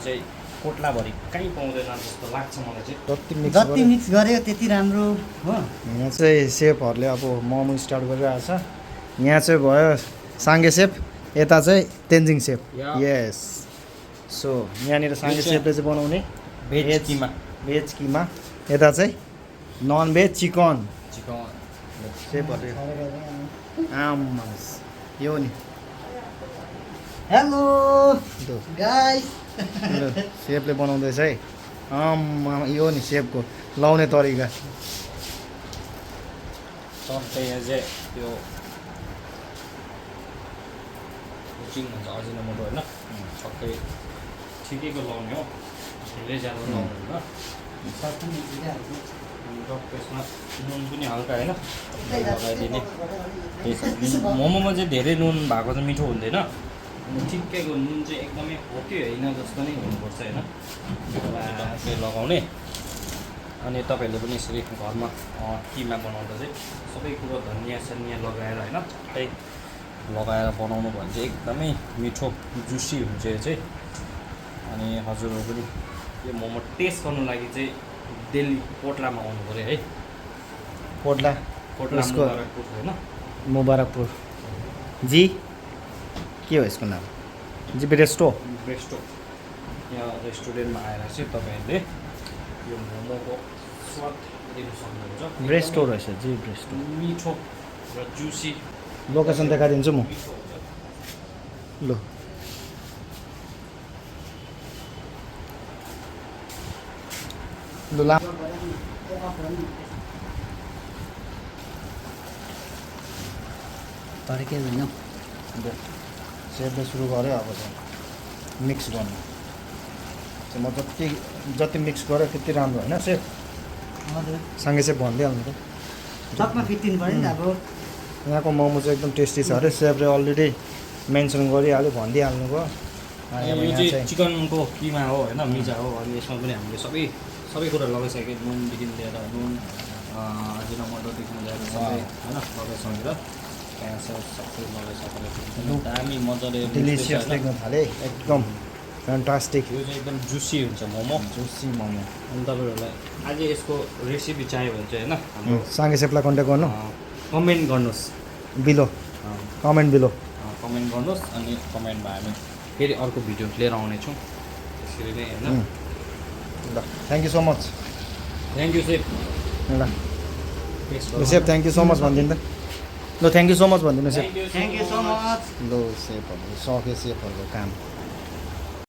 चाहिँ पोटलाभरि कहीँ पाउँदैन जस्तो लाग्छ मलाई चाहिँ। जति मिक्स गर्यो त्यति राम्रो हो। यहाँ चाहिँ सेफहरूले अब मोमो स्टार्ट गरिरहेको छ। यहाँ चाहिँ भयो साङ्गे सेफ, यता चाहिँ तेन्जिङ सेफ। यस, सो यहाँनिर साङ्गे सेफले चाहिँ बनाउने भेज किमा, भेज किमा, यता चाहिँ नन भेज चिकन। सेफहरूले आम्मा यो नि हेलो गाइस, सेफले बनाउँदैछ है। आम्मा यो नि सेफको लाउने तरिका। टक्कै यहाँ चाहिँ त्यो कुचिङ हुन्छ अजिनोमोटो होइन, छक्कै ठिकैको लाउने हो, धेरै ज्यादा लाउनु होइन। त्यसमा नुन पनि हल्का होइन लगाइदिने। मोमोमा चाहिँ धेरै नुन भएको चाहिँ मिठो हुँदैन, अनि ठिक्कैको नुन चाहिँ एकदमै हो कि होइन जस्तो नै हुनुपर्छ होइन, टक्कै लगाउने। अनि तपाईँहरूले पनि यसरी घरमा किमा बनाउँदा चाहिँ सबै कुरो धनियाँ सनियाँ लगाएर होइन सबै लगाएर बनाउनु भने चाहिँ एकदमै मिठो जुसी हुन्छ यो चाहिँ। अनि हजुरहरू पनि यो मोमो टेस्ट गर्नु लागि चाहिँ दिल्ली पोटलामा आउनु पऱ्यो है। पोटला मुबारकपुर होइन, मुबारकपुर जी के हो यसको नाम? जी रेस्टो। यहाँ रेस्टुरेन्टमा आएर चाहिँ तपाईँहरूले यो मोमोको स्वाद लिनु सक्नुहुन्छ। ब्रेस्टो रहेछ जी, ब्रेस्टो मिठो र जुसी। लोकेसन देखाइदिन्छु म। मिठो हुन्छ। ल ल ला तरिकै छैन। सेफले सुरु गऱ्यो अब चाहिँ मिक्स गर्नु चाहिँ। म जति मिक्स गऱ्यो त्यति राम्रो होइन सेफ? हजुर, सँगै सेफ भनिदिइहाल्नु त। सबमा फिटिनु पऱ्यो नि त अब। यहाँको मोमो चाहिँ एकदम टेस्टी छ अरे, सेफले अलरेडी मेन्सन गरिहाल्यो, भनिदिइहाल्नु भयो। अनि अब यो यहाँ चाहिँ चाहिँ चिकनको किमा हो होइन, मिजा हो। अनि यसमा पनि हामीले सबै कुरा लगाइसक्यो, नुनदेखि लिएर नुन अजिनोमोटोदेखि लिएर सबै होइन लगाइसकेर प्याज सबै लगाइसकेर दामी मजाले डिलिसियस देख्न थाले एकदम फ्यान्टास्टिक। यो चाहिँ एकदम जुसी हुन्छ मोमो, जुसी मोमो। अनि तपाईँहरूलाई आज यसको रेसिपी चाहियो भने चाहिँ होइन हाम्रो साङ्गे सेफलाई कन्ट्याक्ट गर्नु, कमेन्ट गर्नुहोस्, बिलो कमेन्ट बिलो। कमेन्ट गर्नुहोस्। अनि कमेन्टमा हामी फेरि अर्को भिडियो लिएर आउनेछौँ त्यसरी नै होइन। ल thank you so much. Thank you chef. ल chef thank you so much भनिदिनु त। ल थ्याङ्क यू सो मच भनिदिनु chef. Thank you so much. ल सेफहरू सक्यो सेफहरूको काम।